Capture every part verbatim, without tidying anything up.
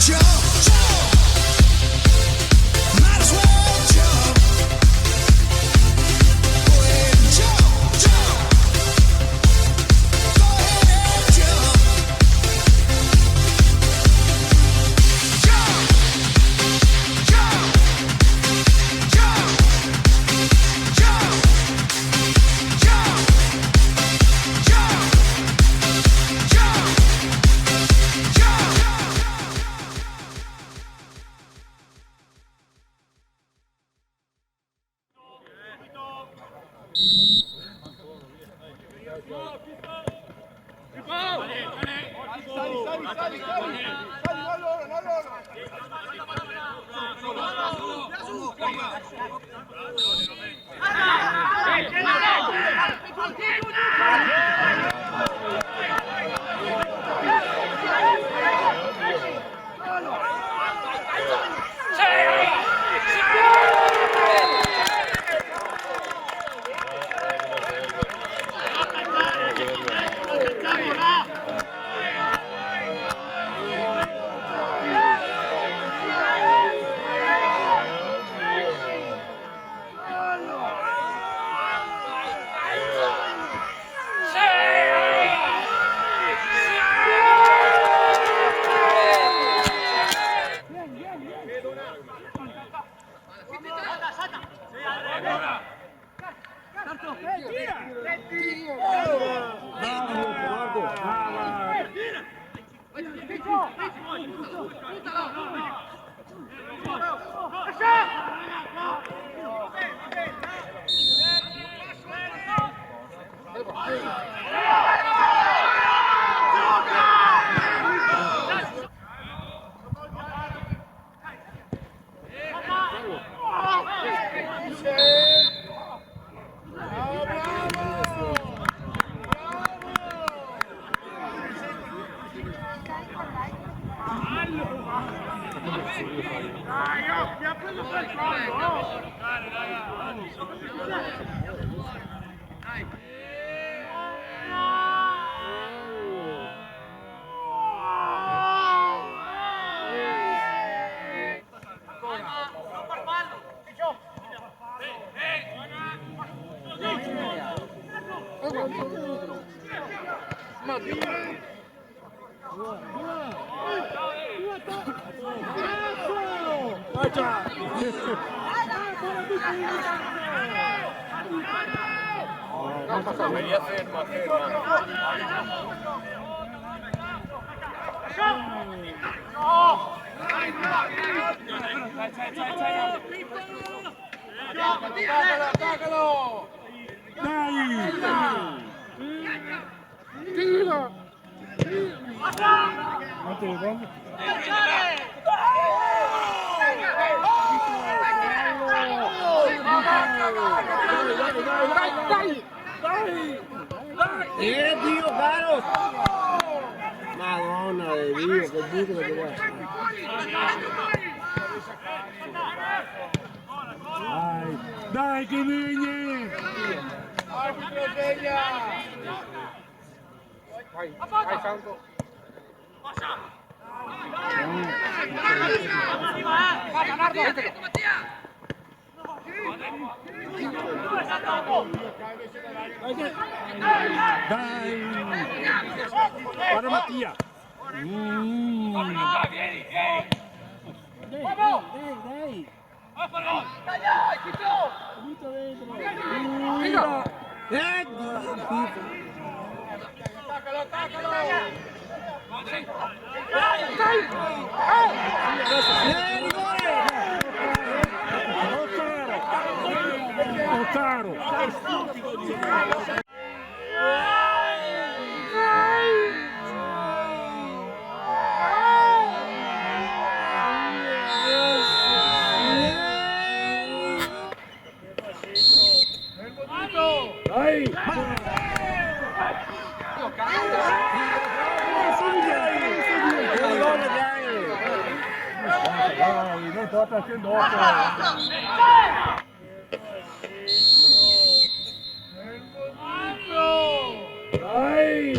Dai! Tira! Dai, dai, dai! Eh, Dio caro! Madona de Dio, che bruto che te vuoi. Dai, dai, che vegni! Arbitro, segna! Vai, vai, Santo. Dai! Varda Mattia! Mm. Dai, dai, dai, dai! Buta dentro. Eh, Otaro. Otaro. Dai! Dai, dai, sta facendo otto. Dai!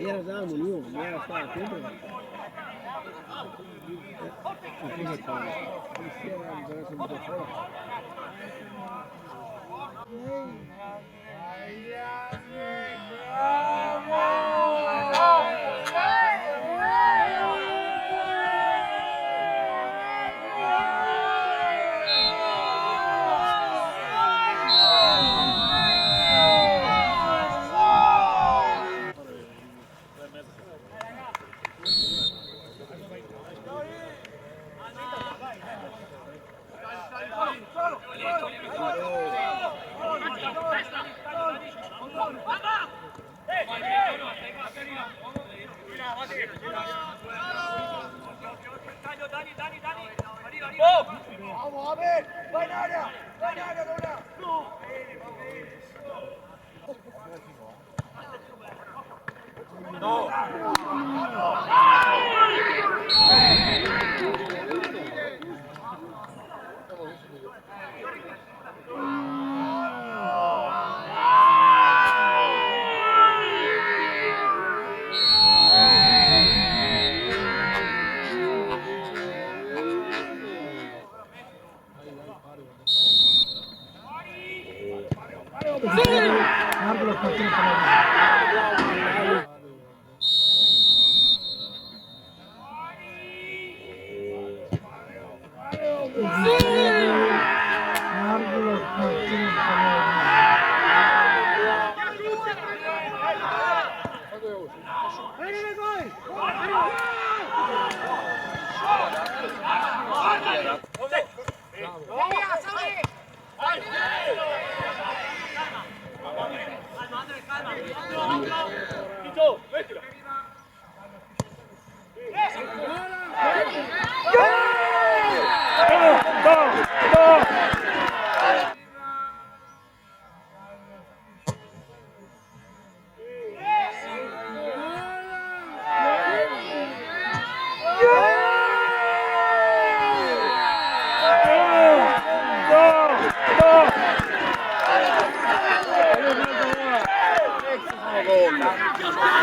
Iera za, Muniu, iera qua, sempre.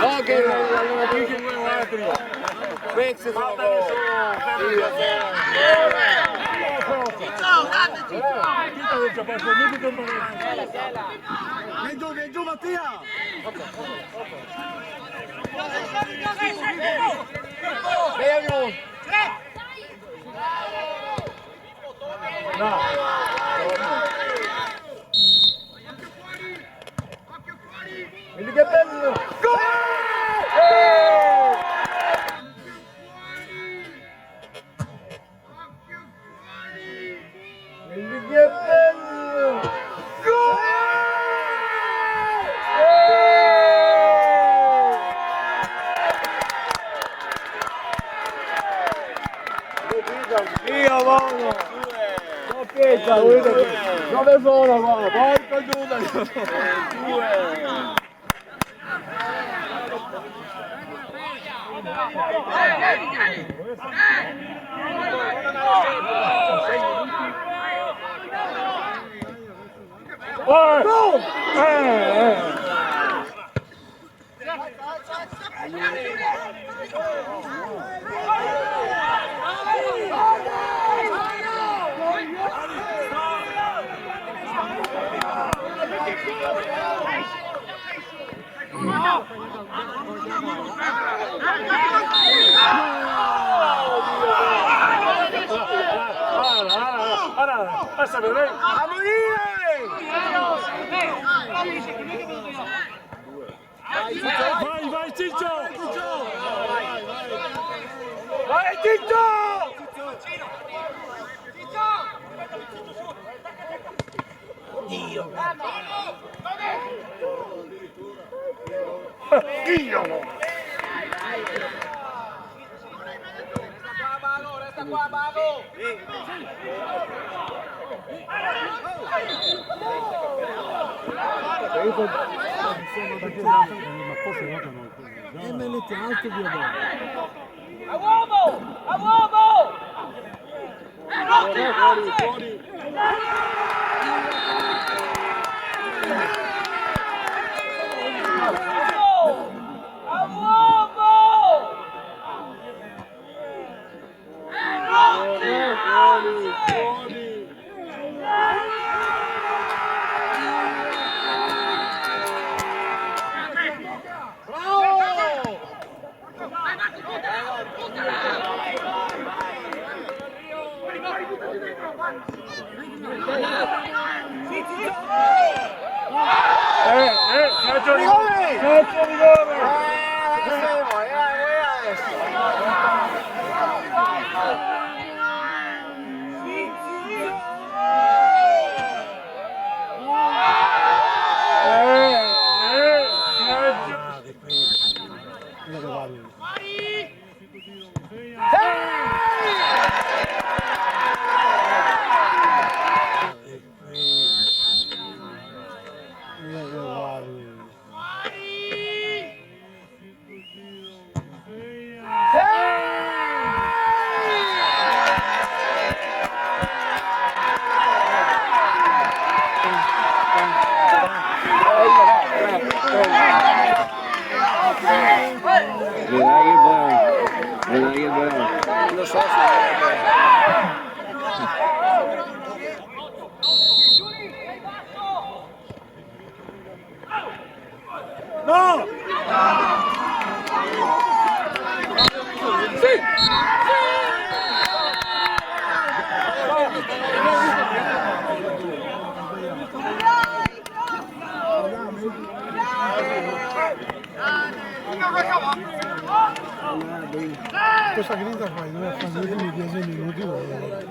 No, che l'allenatore che vuole un altro. Questi sono gol. Vien giù, vien giù, Mattia! Via, via. No. Vedi che bello! Gol! Vedi che bello! Gol! Io, vamo! Dove sono, vamo? Porca giuda! Ara, ara, ara, ara, pasa, bebé. A morire! Vai, vai, Ciccio! Vai, Ciccio! Dio! Dio! E me mete alto, via, va. A uomo! A uomo! Fuori, fuori, fuori. A uomo! Bravo! Eh, eh, calcio rigore! Calcio rigore! Eh, adesso, eh, eh, adesso. Eh, eh, calcio. Vedrai che bel, vedrai che bel. No! Questa grinta qua, doveva fare dieci minuti, guarda.